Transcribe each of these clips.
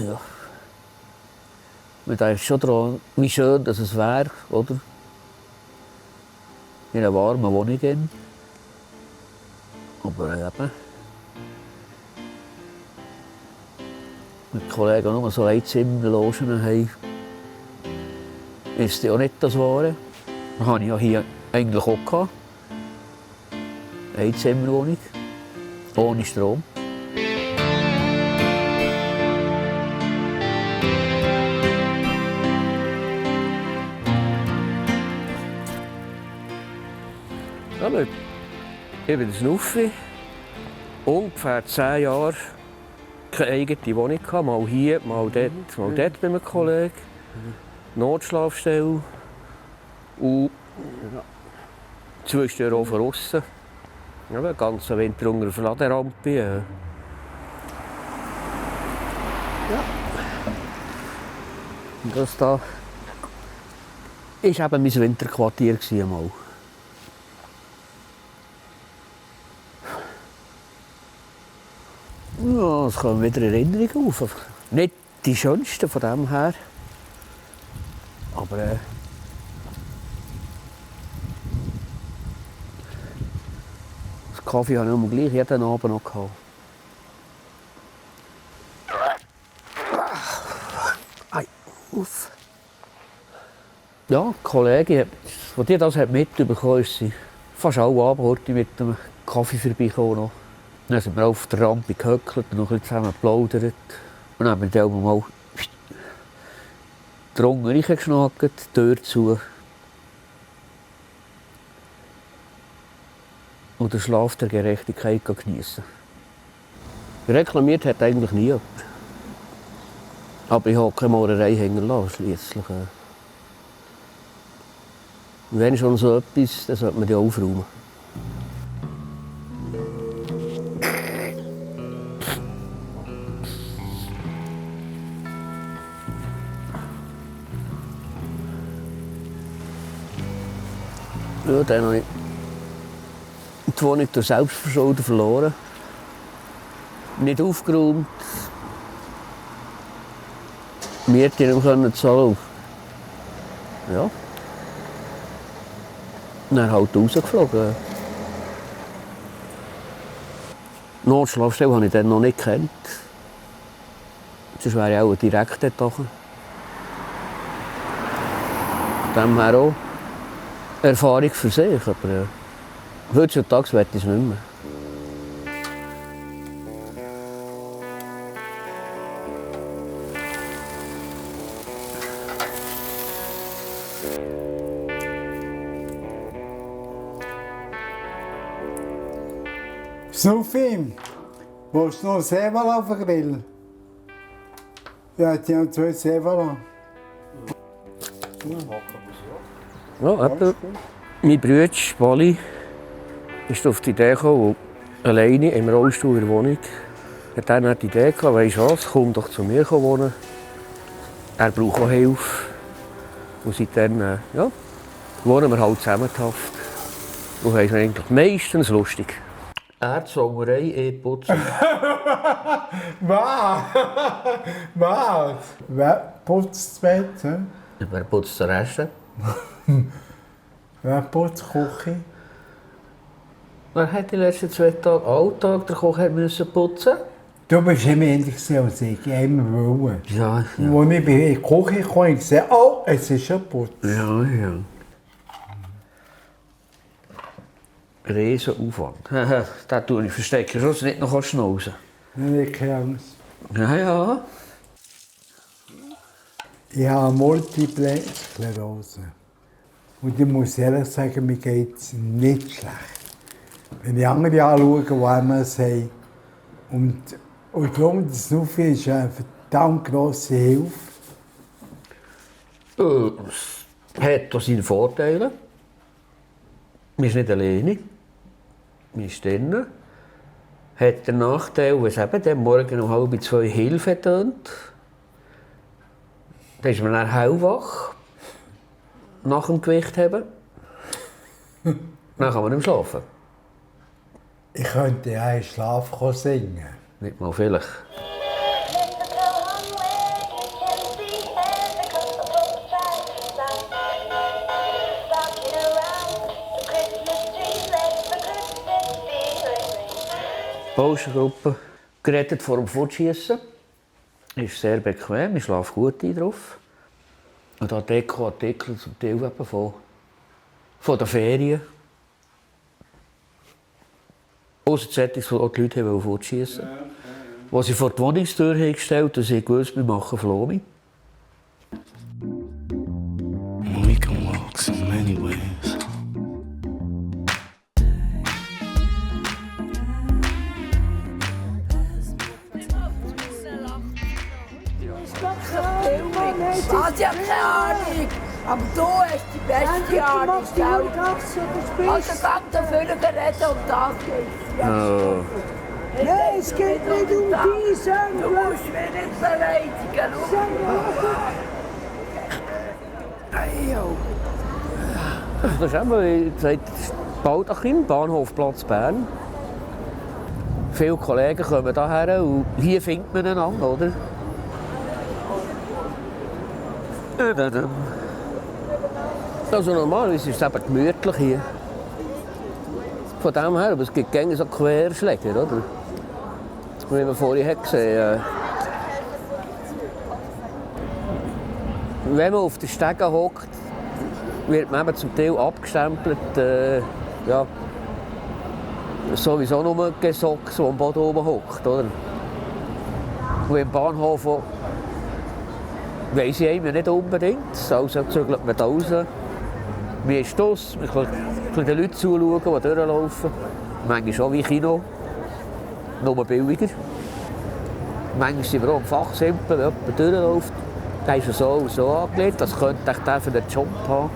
Ja. Man denkt schon daran, wie schön dass es wäre, oder? In einer warmen Wohnung. Aber eben, mit Kollegen nur so Einzimmerlogen haben, ist ja auch nicht das Wahre. Das hatte ich ja hier eigentlich auch gehabt. Einzimmerwohnung, ohne Strom. Ja, ich bin Snuffi, ungefähr 10 Jahre keine eigene Wohnung gehabt. Mal hier, mal dort bei einem Kollegen. Notschlafstelle und zwischendurch auch von aussen. Ja, den ganzen Winter unter der Verladerampe. Ja. Und das da war eben mein Winterquartier. Mal. Ja, es kommen wieder Erinnerungen auf. Nicht die schönsten von dem her. Aber das Kaffee habe ich immer gleich jeden Abend noch gehabt. Ei, uff. Ja, die Kollegin, die das mitbekommen hat, ist sie fast alle Abend mit dem Kaffee vorbeigekommen. Noch. Dann sind wir auf der Rampe gehöckelt und noch ein bisschen zusammen geplaudert. Und dann haben wir dann auch mal drunten reingeschnackt, die Tür zu. Und den Schlaf der Gerechtigkeit geniessen. Reklamiert hat eigentlich nie jemand. Aber ich habe keine Malerei hängen lassen, schliesslich. Und wenn schon so etwas, dann sollte man die aufräumen. Ja, dann habe ich die Wohnung durch Selbstverschulden verloren. Nicht aufgeräumt. Die Miete nicht mehr zahlen. Ja. Und dann halt rausgeflogen. Die Notschlafstelle habe ich dann noch nicht gekannt. Sonst wäre ich auch direkt dort hoch. Von dem her auch Erfahrung für sich. Aber heutzutage möchte ich es nicht mehr. Snuffi, willst du noch einen Seewal auf den Grill? Ja, die haben 2 Seewal. Ja, eben, mein Bruder, Wally, ist auf die Idee gekommen, alleine im Rollstuhl in der Wohnung. Hat dann die Idee gehabt, weisst du was, komm doch zu mir wohnen. Er braucht auch Hilfe. Und seitdem ja, wohnen wir halt zusammenhaft. Und haben es eigentlich meistens lustig. Erzauberei, putzen. Was? Was? Wer putzt das Bett? Wer putzt den Rest? Wer putzt die Küche? Wer hat die letzten 2 Tage Alltag den Koch müssen putzen? Du bist immer ähnlich als ich immer wollen. Ja, Als ich in die Küche kam, habe ich gesagt, oh, es ist schon putzt. Ja, ja. Riesenaufwand. Da tue ich verstecken, sonst nicht noch schnauzen. Nein, keine Angst. Ja, ja. Ich habe Multiple Sklerose. Und ich muss ehrlich sagen, mir geht es nicht schlecht. Wenn ich andere anschaue, die MS haben. Und darum, das Snuffi ist eine verdammt grosse Hilfe. Es hat auch seine Vorteile. Man ist nicht alleine. Man ist drinnen. Hat den Nachteil, wenn es eben dann morgen um 1:30 Hilfe tönt. Dann ist man dann hellwach. Nach dem Gewicht haben. Dann kann man nicht mehr schlafen. Ich könnte ja im Schlaf singen. Nicht mal vielleicht. Pausengruppe. Gerettet vor dem Fortschießen. Ist sehr bequem, ich schlafe gut ein drauf. Und da Dekoartikel zum Teil eben von den Ferien. Ausser die Settings, wo die Leute fortschießen wollten. Als sie vor die Wohnungstür gestellt haben, sie gewusst, wir machen Flomi. We can walk so many ways. Also, ich habe keine Ahnung. Aber du hast die beste Ahnung, gell? Also, gang da vorne reden und das geht's. Oh. Nein, es geht nicht um die Söhne. Du musst mich nicht beleidigen. Das ist eben, wie gesagt, Baldachin, Bahnhofplatz Bern. Viele Kollegen kommen hierher und hier findet man einander, oder? Also normalerweise ist es eben gemütlich hier. Von dem her, aber es gibt gerne so Querschläger, oder? Wie wir vorhin gesehen haben. Wenn man auf den Stegen hockt, wird man eben zum Teil abgestempelt. Ja, sowieso nur Gesocks, der am Boden oben hockt, oder? Und im Bahnhof weiss ich einem nicht unbedingt. Also zügelt man da raus. Wie ist das? Man kann den Leuten zuschauen, die durchlaufen. Manchmal auch wie Kino. Nur billiger. Manchmal sind wir auch am Fachsimpel, wenn jemand durchläuft. Der ist so und so angelegt, das könnte der für den Job haben.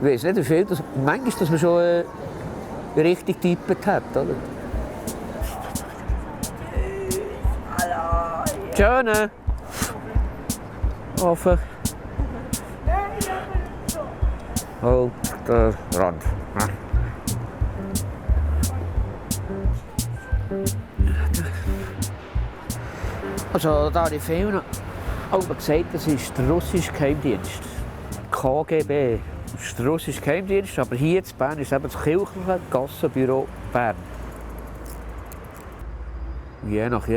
Ich weiss nicht, wie viel. Manchmal, dass man schon richtig getippt hat. Oder? Schöne. Offen. Oh, der Rand. Also, da habe ich vielen gesagt, das ist der russische Geheimdienst. KGB. Das ist der russische Geheimdienst, aber hier in Bern ist eben das kirchliche Gassenbüro Bern. Je nach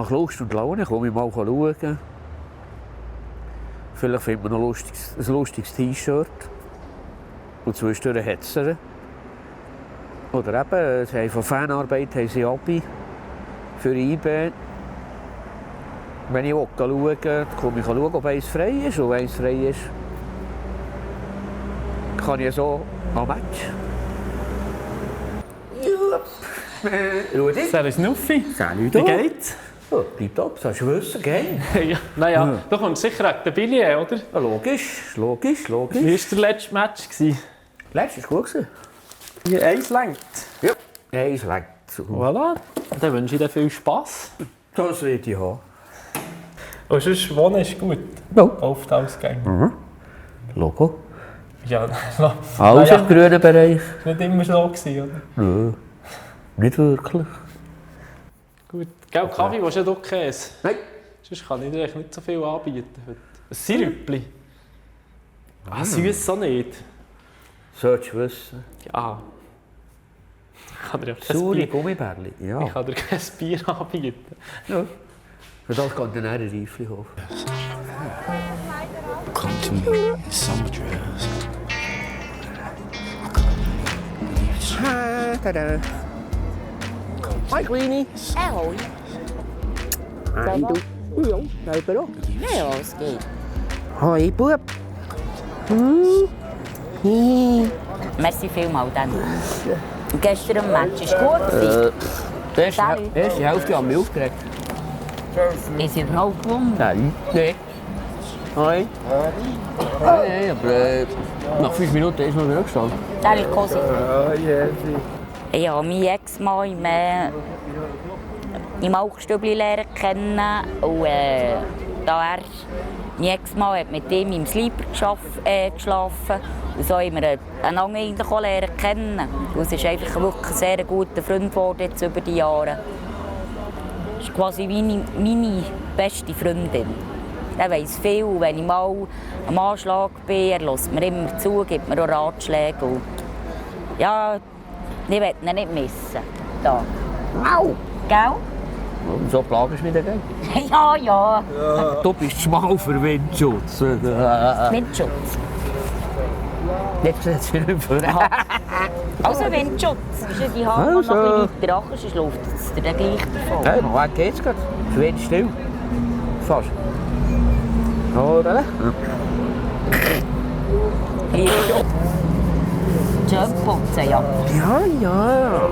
Lust und Laune komme ich mal schauen. Vielleicht findet man noch ein lustiges T-Shirt. Und zwischendurch Hetzer. Oder eben, sie haben von Fanarbeit haben sie Abi für IB. Wenn ich schaue, komme ich schauen, ob eins frei ist. Und wenn eins frei ist, kann ich so am Match. Rudi? Servus Nuffi. Salut. Wie geht's? Oh, tipptopp, sollst du wissen, gell? Ja, naja, du kommst sicher wegen der Billie, oder? Ja, logisch. Wie war der letzte Match? Letztes war gut. Hier eins längt. Ja, eins längt. Voilà. Dann wünsche ich dir viel Spass. Das will ich haben. Und sonst wohnen ist gut. Ja. Auf die Ausgänge. Logo. Ja, Alles im grünen Bereich. Das war nicht immer so, oder? Nö, nicht wirklich. Gut. Gell, Kaffee, willst du Käse? Nein. Sonst kann ich dir eigentlich nicht so viel anbieten heute. Ein Sirüppli. Ah, süß auch nicht. Solltest du wissen. Ja. Ich kann dir kein Saure Bier, Gummibärli. Ja. ich kann dir kein Bier anbieten. Ja. Für das geht dann ein Reiflihof. Come to me in summer dress. Tada. Hi, Kleine. Ahoj. Hi, du. Ja, selber auch. Ja, es geht. Hi, Bub. Merci vielmals dann. Und gestern am Match war gut. Die erste Hälfte haben wir aufgeregt. Ist überhaupt gewonnen? Nein. Nein. Hi. Nein, aber nach 5 Minuten ist man wieder gestanden. Salut, Cosi. Oh, yes. Ich habe meinen Ex-Mann im Auchstübli lernen kennen. Und da mein Ex-Mann hat mit ihm im Sleeper geschlafen. Und so haben wir einander eigentlich auch lernen kennen. Und es ist einfach wirklich ein sehr guter Freund geworden jetzt über die Jahre. Das ist quasi meine beste Freundin. Er weiss viel, und wenn ich mal am Anschlag bin, er hört mir immer zu, gibt mir auch Ratschläge. Und ja, Ich will ihn nicht missen. Da. Au! Gell? Und so plagst du mich dagegen. Ja, ja. Du bist schmal für Windschutz. Windschutz. Jetzt sieht sie nicht vor. Also Windschutz. Die Haare Also. noch ein bisschen weiter ran, sonst läuft es dir dann gleich davon. Hey, noch weg geht's gerade. Es ist windstill. Fast. Oder? Hier. Schön putzen, ja. Ja, ja.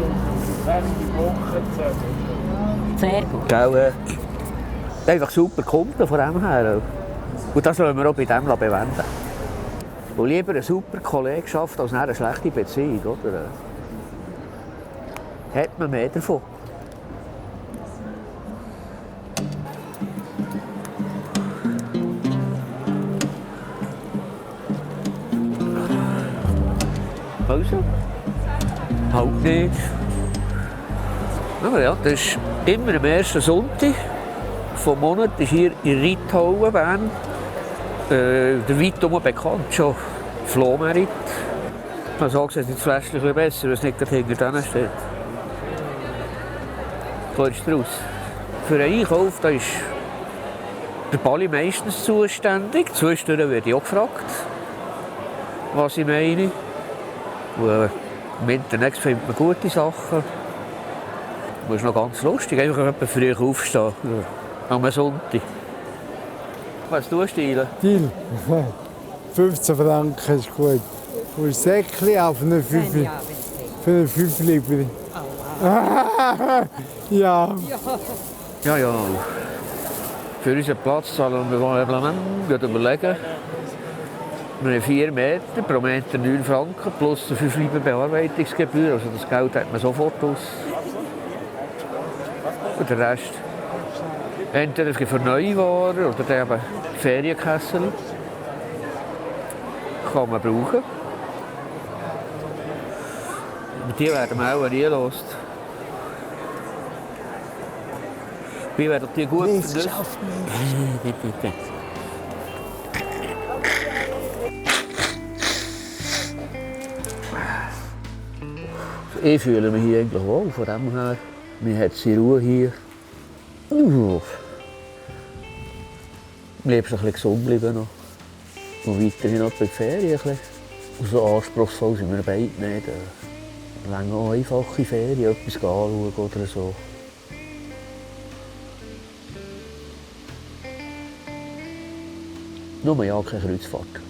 Sehr gut. Gell, einfach super Kunden von dem her. Und das wollen wir auch bei dem bewenden. Und lieber eine super Kollegschaft als eine schlechte Beziehung, oder? Hat man mehr davon. Also, halt nicht. Aber ja, das ist immer am ersten Sonntag vom Monat ist hier in Reithauen, Bern. Der Weitum bekannt, schon Flohmerit. Man sagt, es ist das Fläschchen ein bisschen besser, weil es nicht gerade hinter denen steht. Kommst du raus? Für den Einkauf da ist der Bali meistens zuständig. Zwischendurch werde ich auch gefragt, was ich meine. Und im Internet findet man gute Sachen. Das ist noch ganz lustig, einfach etwa früh aufstehen. Am Sonntag. Was tust du, Stile? Deal. 15 Franken ist gut. Und ein Säckchen auf eine 5. Für eine 5 lieber. Ja. Ja, ja. Für unseren Platz zahlen wir überlegen. Wir haben 4 Meter, pro Meter 9 Franken plus 5 Lieber Bearbeitungsgebühr. Also das Geld hat man sofort aus. Und der Rest entweder für Neuwaren oder dann eben Ferienkessel. Kann man brauchen. Aber die werden wir auch nie los. Wie werden die gut benutzt? Ich fühle mich hier eigentlich wohl, von dem her. Man hat seine Ruhe hier. Am liebsten ein bisschen gesund bleiben noch. Und weiterhin noch bei den Ferien. Ein bisschen. Und so anspruchsvoll sind wir beide nicht. Lange auch einfache Ferien, etwas anschauen oder so. Nur ja, keine Kreuzfahrt.